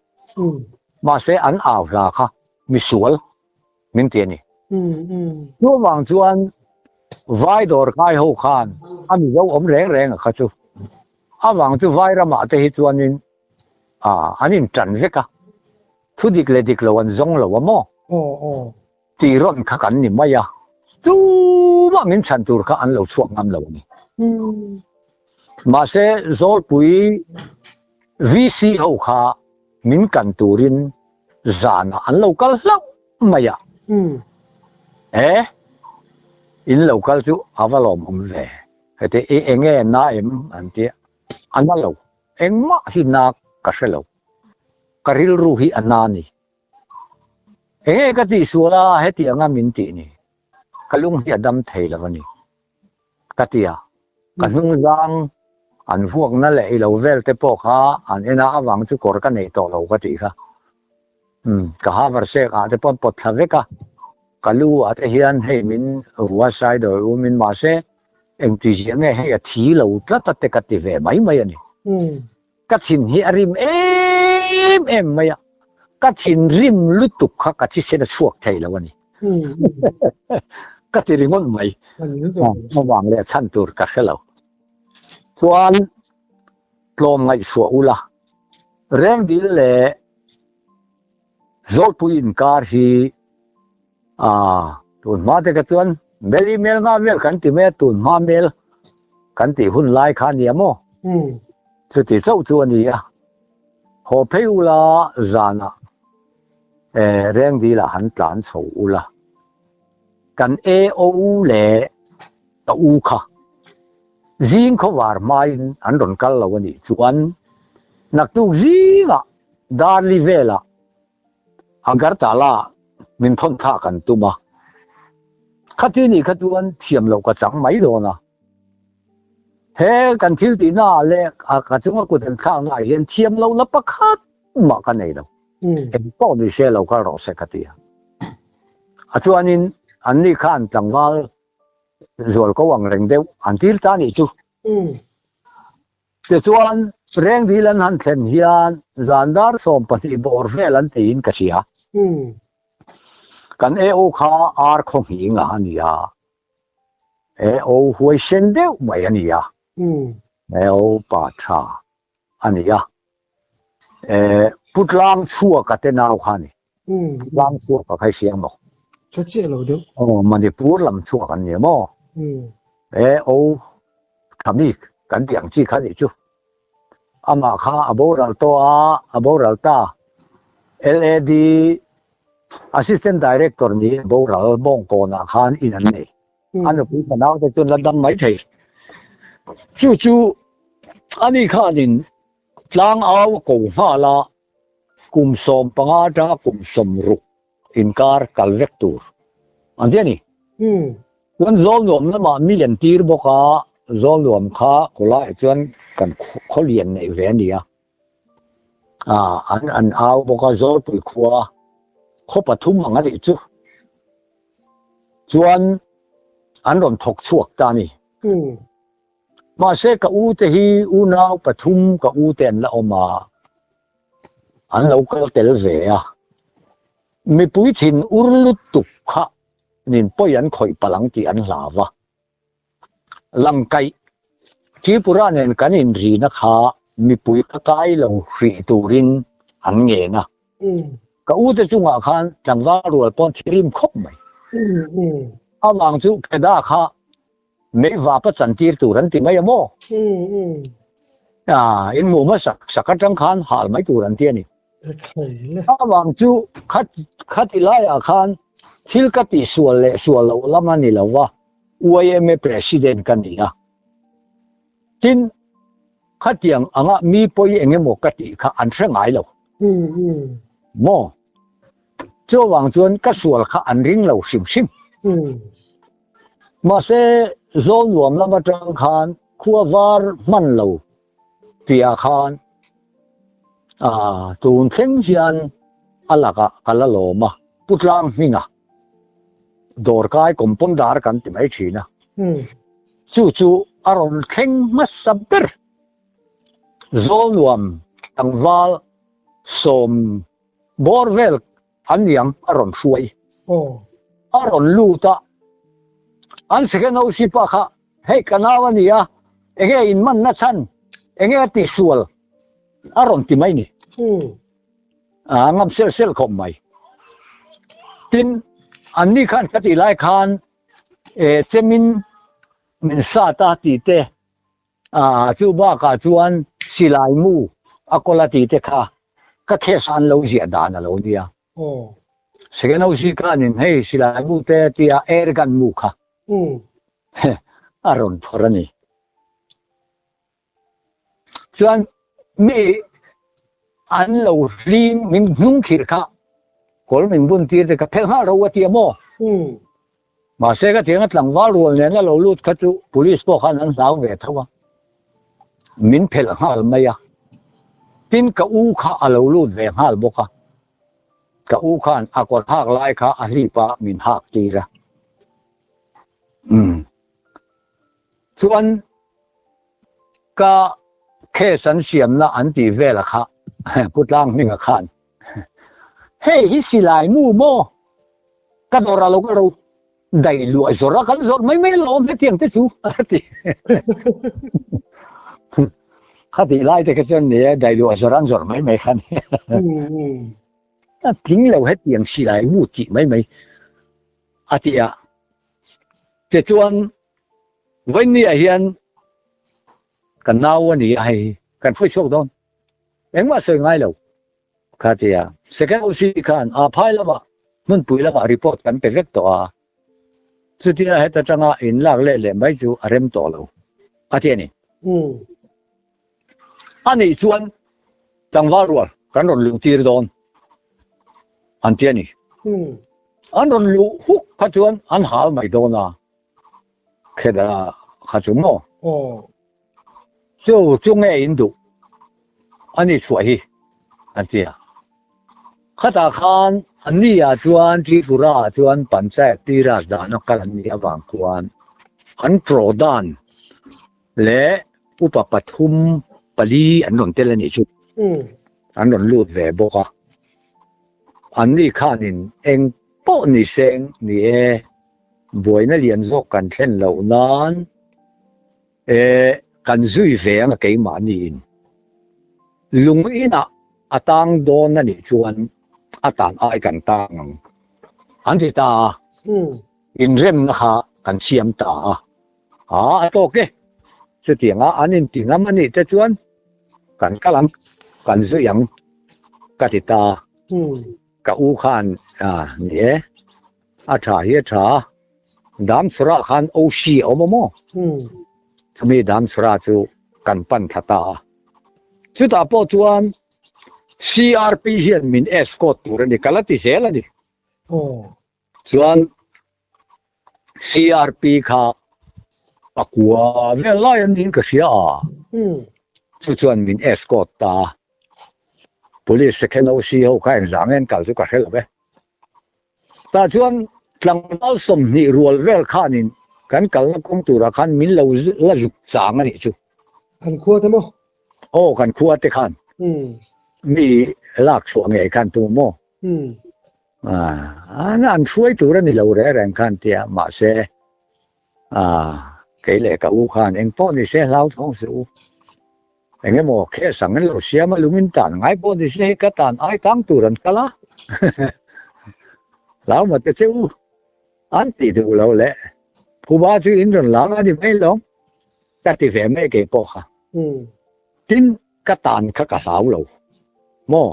Mahse an au hla kha misual min ti a ni. Chuvang chuan vai dawr kai ho khan a Mizo awm reng reng a kha chu. Avang chu vai ramah te hi chuanin an intan vek a. Thu dik leh dik lo an zawng lo a maw? Tih rawn kha kan ni mai a, tumah min chhan tur kha an lo chhuak ngam lo a ni. Mahse, Zawlpui VC ho kha min kan turin zanah an lo kal hlauh mai a. E, in lo kal chu a va lawmawm ve. Heti i enge na em an ti a, a na lo. Engmah hi na ka hre lo. Ka rilru hi a na ni. Enge ka tih sual a heti anga min tih ni? Ka lung hi a dam thei lo a ni. Ka ti a, ka hnungzang an vuakna leh ilo vel te pawh kha an en a avang chu kawr ka nei tawh lo ka tih kha. Umm ka havar sek ah te pawh an pawt thla vek a, ka lu ah te hian hei min rua sai dawi um in mahse engti zia nge hei a thi lo tlat a te ka ti ve mai mai a ni. Ka thin hi a rim em em mai a, ka thin rim lutuk kha ka thisen a chhuak thei lo a ni. Ka ti ringawt mai. Avang leh chhan tur ka hre lo. Chuan tlawm ngaihsuah ula, Rengdil leh Zawlpui inkar hi tun hma te kha chuan Meli mel nga vel kan ti mai a, tun hma mel kan tih hun lai kha a nia maw? Chuti chauh chu a ni a, haw phei ula zanah Rengdilah han tlan chho ula, kan AO leh ka u kha zing khawvar hmain an rawn kal lo a nih chuan naktuk zingah Darli velah Agartala min thawn thlak an tum a, khati nih kha chuan thiam loh ka chang mai dawn a. He kan thil tihna ah leh ka chunga kut an thlakna ah hian thiam lohna pakhat mah ka nei lo. Eng pawh ni se lo kal rawh se ka ti a. A chuanin anni khan tlangval zual ko ang reng deuh an tir ta nih chu. Tichuan, Rengdil an han thlen hian zan dar 12 bawr vel an teiin ka hria. Kan AO kha ar khaw nghing a ni a, AO huaisen deuh mai a ni a, AO pa tha a ni a, Putlang chhuaka te nau kha a ni. Putlang chhuaka kha i hria maw? Hre chiah lo deuh. Aw, Manipur lam chhuak an ni maw? AO tha bik kan tih ang chi kha nih chu. Amah kha a boral tawh a, a boral ta. LAD Assistant Director ni a boral Bawngkawnah khan in an nei. A nupui fanau te chuan la dam mai thei. Chu chu ani khanin tlang au a ko nghal a, kum 15 atanga kum 60 inkar kal vek tur an ti a ni. Chuan Zawlnuam lamah mi an tir bawk a, Zawlnuam kha khawlaiah chuan kan khaw lian neih ve a ni a. An an au bawk a, Zawlpui khua khaw pathum ang a nih chu. Chuan an rawn thawk chhuak ta a ni. Mahse ka u te hi unau pathum ka u te an la awm a, an lo kal tel ve a. Mipui thin ur lutuk kha nin pawi an khawih palh ang tih an hlau va. Langkaih Tripura nen kan inrina kha mipui ka kai lo hrih turin an ngen a. Ka u te chungah khan tlangval rual pawn thirim khawp mai. Avang chu Kheda kha mei vapa chantir tur an ti mai a maw? In hmuh hmasak sak atang khan hal mai tur an ti a ni. Avang chu khati laiah khan thil ka tihsual leh sual loh lam a ni lo va. YMA President ka ni a. Tin, khatiang anga mi pawi eng emaw ka tih kha an hre ngai lo. Maw? Chuvang chuan ka sual kha an ring lo hrim hrim. Mahse, Zawlnuam lam atang khan khua var hman lo tihah khan tun thleng hian a lakah ka la lawm a, Pu Tlang hminga dawrkai compounder kan ti mai thin a, chu chu a rawn thleng hmasa ber. Zawlnuam tlangval sawm bawr vel an niang a rawn hruai. A rawn lut a, an second OC pa kha hei ka nau a ni a, enge in man na chhan, enge a tihsual a rawn ti mai ni. A ngam sel sel khawp mai. Tin, an ni khan ka tih lai khan chemin min sat a tih te, Chu bakah chuan silai mu a kawl a tih te kha ka case an lo ziah dan a lo nia. Second OC khanin hei silai mu te tia air gun mu kha a rawn phawrh a ni. Chuan mi an lo hlim min hnung khirh kha kawl min bun tir te kha phelh nghal ro a ti a maw? Mahse ka thiang a tlangval rual nena lo lut kha chu police pawh khan an hlau ve tho a, min phelh nghal mai a. Tin ka u kha a lo lut ve nghal bawk a, ka u khan a kawr hak lai kha a hlip a min hak tir a. Umm. Chuan ka case an siamna an tih vela kha Pu Tlanghminga khan hei hi silai mu maw? Ka dawr a lo ka ro daih luah zawrh a, kan zawrh mai mai alawm hetiang te chu a ti. Khatih lai te kha chuan ni e, daih luah zawrh an zawrh mai mai kha ni. A tling lo hetiang silai mu tih mai mai a ti a. Tichuan vawinia hian ka nau a ni a hei kan hruai chhuak dawn. Engmah sawi ngai lo. Kha tia second OC khan a phai lamah hmunpui lamah report kan pe vek tawh a, chutia heta tanga in lak leh leh mai chu a rem tawh lo a ti a ni. A nih chuan tlangval rual kan rawn luh tir dawn an ti a ni. An rawn luh huk kha chuan an hal mai dawn a, Kheda kha chu maw? Chu chu nge in duh a ni chhuah hi an ti a. Khatah khan an ni ah chuan Tripura ah chuan Panchayat Tiraj dana kal an nih avang khuan an Prodhan leh upa pathum pali an rawn tel a nih chu. An rawn lut ve bawk a. An ni khanin eng pawh ni seng ni e. Buaina lian zawk kan thlen loh nan e kan zui ve ang a keimahniin. Lung inah a tang dawn a nih chuan a tan ai kan tang ang an ti ta a, inremna kha kan siam ta a, aa a tawk e, chutianga an inti ngam a nih te chuan kan kal ang, kan zui ang ka ti ta a, ka u khan ni e. A tha hi a tha a, Damchhura khan OC a awm a maw? Chumi Damchhura chu kan pan thla ta a. Chutah pawh chuan CRP hian min escort tur a ni, ka la ti zel a ni. Chuan CRP kha pakua vel lai an niin ka hria a, chu chuan min escort ta a. Police second OC ho kha engzah nge an kal chu ka hre lo e. Tah chuan tlangval 20 rual vel khanin kan kalna kawng turah khan min lo la zuk chang a nih chu. Kan khua te maw? Aw, kan khua te khan. Mi lak chhuah ngei khan tu maw? An hruai tur a ni lo reng reng khan tia, mahse kei leh ka u khan eng pawh ni se hlauthawng suh u. Eng emaw case ang in lo siam a, lungin tan ngai pawh ni se ka tan ai tang tur an kal a, hlau mate che u an tih duh lo leh phuba chu in rawn lang a ni mai lawm ka ti ve mai kei pawh kha. Tin ka tan kha ka hlau lo maw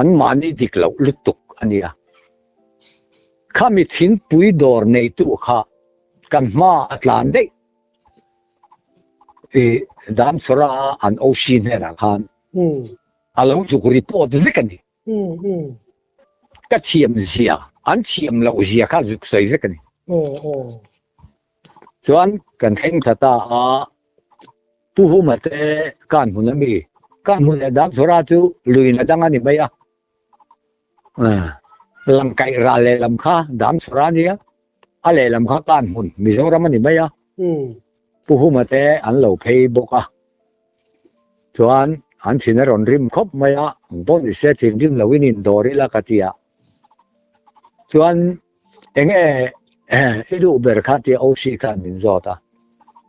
an mahni dik loh lutuk a nia. Khami thingpui dawr neitu kha. Kan hma a tlan daih i Damchhawra an OC hnenah khan a lo zuk report vek a ni. Ka thiam zia, an thiam loh zia kha zuk sawi vek a ni. Chuan kan thleng thla ta a, Pu Huma te kan hmun a mi, kan hmun leh Damchhawra chu luin a dang a ni mai a. Langkaih ral lehlam kha Damchhawra a nia, a lehlam kha kan hmun Mizoram a ni mai a. Pu Huma te an lo phei bawk a. Chuan an thin a rawn rim khawp mai a, ang pawh ni se thinrim loin indawr ila ka ti a. Chuan enge i duh ber kha tia OC khan min zawt a.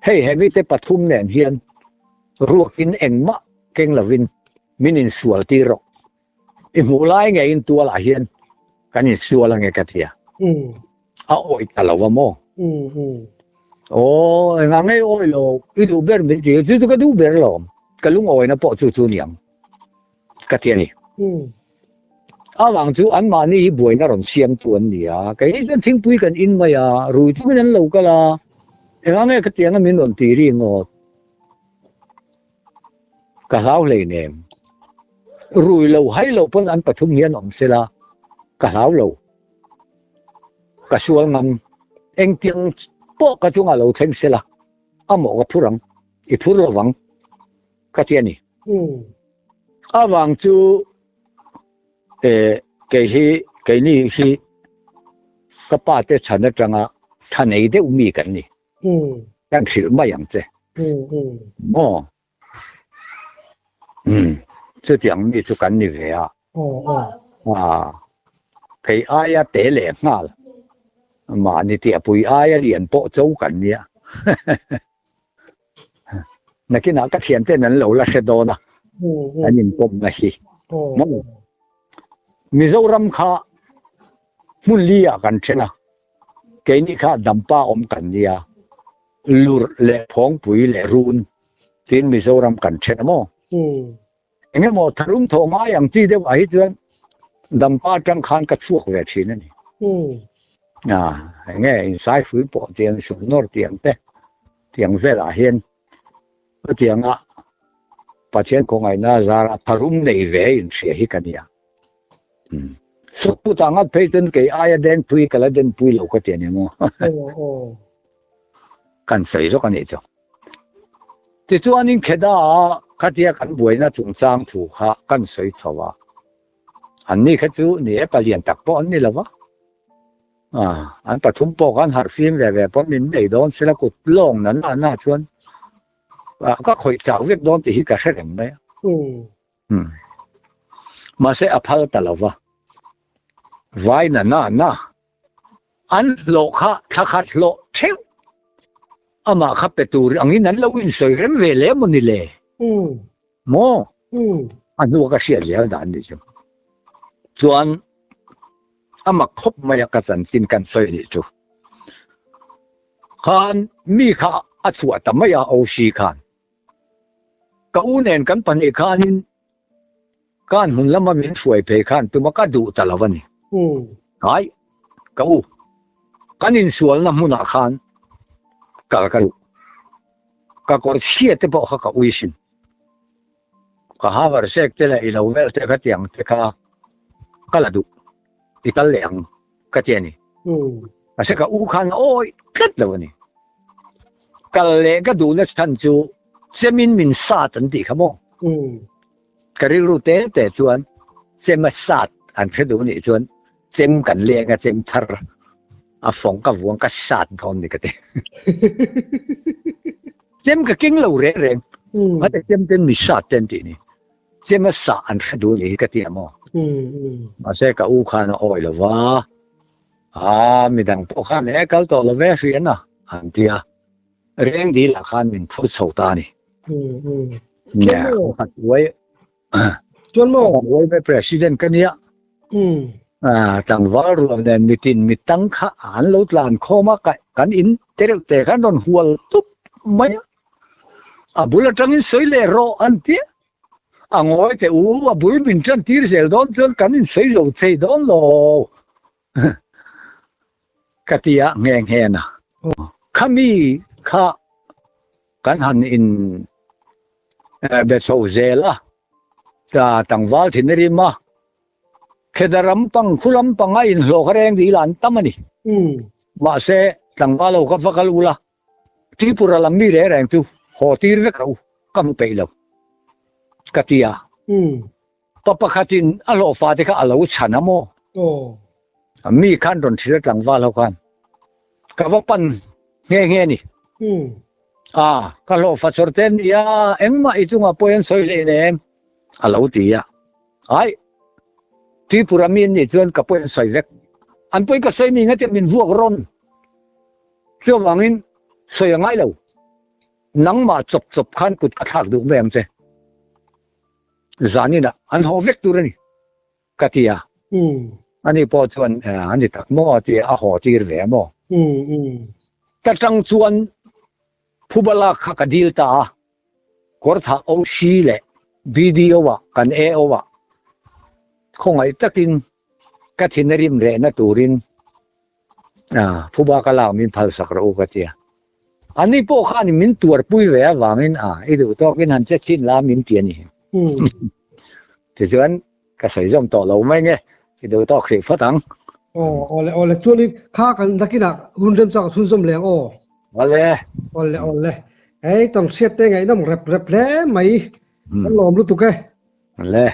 Hei hemi te pathum nen hian ruakin engmah keng lovin min insual tir rawh. I hmuh lai ngeiin tualah hian kan insual ange ka ti a. A awih ta lo a maw? Aw, engah ngei awih lo, i duh ber min ti, chu chu ka duh ber lo, ka lungawina pawh chu chu niang ka ti a ni. Avang chu anmahni hi buaina rawn siamtu an ni a, keini chuan thingpui kan in mai a, rui chungin an lo kal a, engah nge khatianga min rawn ti ri ngawt? Ka hlau hleinem. Rui lo hai lo pawn an pathum hian awm sela ka hlau lo. Ka sual ngam. Engtiang pawh ka chungah lo thleng sela a mawh ka phur ang, i phur lovang ka ti a ni. Avang chu kei hi keini hi ka pa te chhan atanga tha nei deuh mi kan ni. Kan hrilh mai ang che. Maw? Umm, chutiang mi chu kan ni ve a. Aw, kei aia te leh nghal, mahni tiahpui aia lian pawh cho kan nia. Nakinah ka thianten an lo la hre dawn a, an inkawmna hi. Maw? Mizoram kha hmun li ah kan then a, keini kha Dampa awm kan nia, Lurh leh Phawngpui leh Run tiin Mizoram kan then a maw? Eng emaw tharum thawh ngai ang chi deuh ah hi chuan Dampa atang khan ka chhuak ve thin a ni. Eng nge insaifui pawh tiang sumnawr tiang te tiang velah hian Chutianga Pathian khawngaihna zara tharum nei ve inhria hi ka nia. Sawtput ah ngat phei chuan kei aia dengpui ka la denpui lo ka ti a ni maw? Kan sawi zawk a nih chu. Tichuanin Kheda ah khatia kan buaina chungchang thu kha kan sawi chho a. Anni kha chu ni e palian tak pawh an ni lo va. An pathum pawh khan harh fim ve ve pawn min nei dawn sela kut lawng na na na chuan ka khawih chak vek dawn tih hi ka hre reng mai a. Mahse a phal ta lo va. Vai na na na an hlawh kha thla khat hlawh theuh amah kha pe tur angin an lo insawi rem ve le maw ni le? Maw? A hnua ka hriat zel dan ni chu. Chuan a mak khawp mai a ka chanchin kan sawi nih chu. Khan mi kha a chhuah ta mai a OC khan. Ka u nen kan pahnih khanin kan hmun lama min hruai phei khan tuma ka duh ta lo a ni. Hai, ka u, kan insualna hmunah khan kal ka duh. Ka kawr chhia te pawh kha ka ui sin. Ka havar sek te leh i lo vel te kha tiang te kha ka la duh, i kal leh ang ka ti a ni. Mahse ka u khan a awi tlat lo a ni. Kal leh ka duhna chhan chu chemin min sat an tih kha maw? Ka rilru te te chuan chem a sat an hre duh nih chuan chem kan leng a chem thar a fawng ka vuang ka sat dawn ni ka ti. Chem ka keng lo reng reng. Hate chem ten mi sat ten tih ni. Chem a sah an hre duh ni hi ka ti a maw. Mahse ka u khan a awi lo va. A midang pawh khan e kal tawh lo ve hrian a an ti a. Reng dil ah khan min phur chho ta a ni. Nia, khat uai. Chuan maw? Uai ve president ka nia. Tlangval rual nen mitin mitang kha an lo tlan khawm a, kan in te reuh te khan rawn hual tup mai a. A bul atangin sawi leh rawh an ti a. A ngawi teh u, a bul min tan tir zel dawn chuan kan insawi zo thei dawn lo ka ti a nghe nghe na. Khami kha kan han in be chho zel a, tlangval thin a rim a, Kheda ram pang khu lam panga inhlawh kha reng dil an tam a ni. Mahse, tlangval ho kha va kal ula, Tripura lam mi reng reng chu haw tir vek rawh u, ka hmu peih lo, ka ti a. Pa pakhatin a hlawhfa te kha a lo chhan a maw? Mi khan rawn hrilh a tlangval ho khan ka va pan nghe nghe a ni. A, ka hlawhfa chawr te an ni a, engmah i chungah pawh hian sawi hlei nem, a lo ti a. Ai, Tripura mi an nih chuan ka pawh an sawi vek. An pawhin ka sawi mi nga tiah min vuak rawn. Chuvangin sawi a ngai lo. Nangmah chawp chawp khan kut ka thlak duh mai ang che. Zaninah an haw vek tur a ni, ka ti a. Ani pawh chuan a ni tak maw a ti a, a haw tir ve a maw? Ka tang chuan phuba lak kha ka dil ta a, Kawrthah OC leh BDO ah kan AO ah khawngaih takin ka thin a rim rehna turin phuba ka lak min phalsak rawh u ka ti a. Ani pawh khan min tuarpui ve avangin a i duh tawkin han che chhin la min ti a ni. Tichuan ka sawi zawm tawh lo mai nge i duh tawk hrih phawt ang. Aw awle awle chuan i kha kan nakinah hun remchang a chhunzawm leh ang aw. Awle. Awle awle. Hei tam hriat te ngaihnawm rep rep hle mai. Kan lawm lutuk e. Awle.